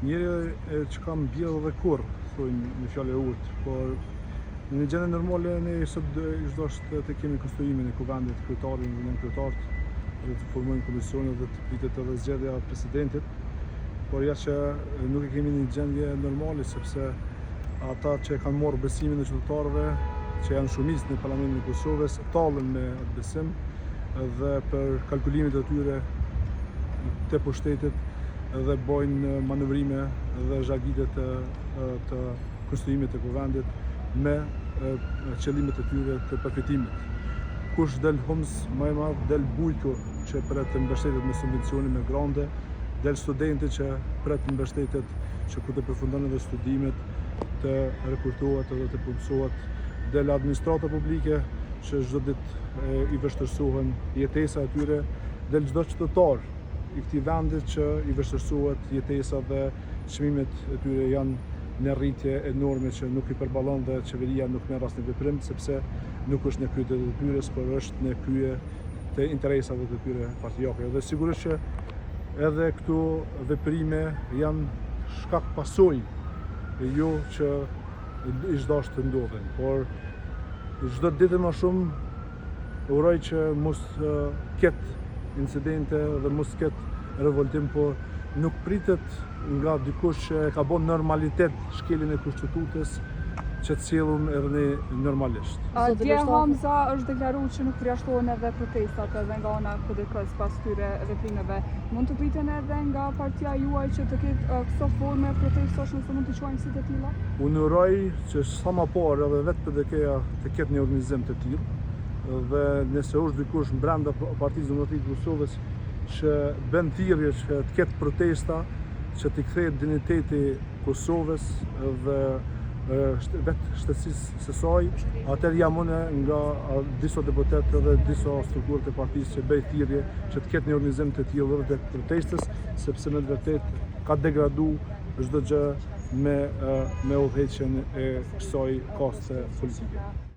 Njeri që ka mbjellë dhe korr, thonë një fjalë e urtë, por në një gjendje normale ne sot ish dashtë të kemi konstituimin e kuvendit, kryetarin dhe nënkryetarët dhe të formojmë komisionet dhe të pritet edhe zgjedhja e presidentit, por ja që nuk e kemi një gjendje normale sepse ata që kanë marrë besimin e qytetarëve, që janë shumicë në Parlamentin e Kosovës, tallen me atë besim dhe për kalkulimet e tyre të pushtetit dhe bojnë manovrime dhe zhagitje të, të konstituimit të kuvendit me qëllimet e tyre të përfitimit. Kush del humbës më i madh, del bujku që pret të mbështetet me subvencione, me grante, del studenti që pret të mbështetet që kur të përfundon edhe studimet të rekrutohet edhe të punësohet, del administrata publike që çdo ditë i vështirësohen jetesa e tyre, del çdo qytetar i këtij vendi që i vështirësohet jetesa dhe çmimet e tyre janë në rritje enorme që nuk i përballon dhe qeveria nuk merr asnjë veprim sepse nuk është në krye të detyrës, por është në krye të interesave të tyre partijake. Dhe sigurisht që edhe këto veprime janë shkak pasojë e jo që ish dashtë të ndodhin, por çdo ditë më shumë Uroj që mos ketë incidente dhe mos ketë revoltim, por nuk pritet nga dikush që e ka bo normalitet shkeljen e kushtetutës që të sillemi edhe ne normalisht. Dje Hamza është deklaru që nuk përjashtohen edhe protestat edhe nga ana e PDK-së pas këtyre veprimeve. Mund të priten edhe nga partia juaj që të ketë këso forme protestash nëse mund t'i quajmë si të tilla? Unë uroj që sa ma parë edhe vetë PDK-ja të ketë një organizim të tillë dhe nëse është dikush brenda Partisë Demokratike të Kosovës që bën thirrje që të ketë protesta, që t'i kthehet dinjiteti Kosovës dhe vetë shtetësisë së saj, atëherë jam unë nga disa deputetë dhe disa struktura të partisë që bëj thirrje që të ketë një organizim të tillë edhe të protestës, sepse me të vërtetë ka degradu çdo gjë me me udhëheqjen e kësaj kaste politike.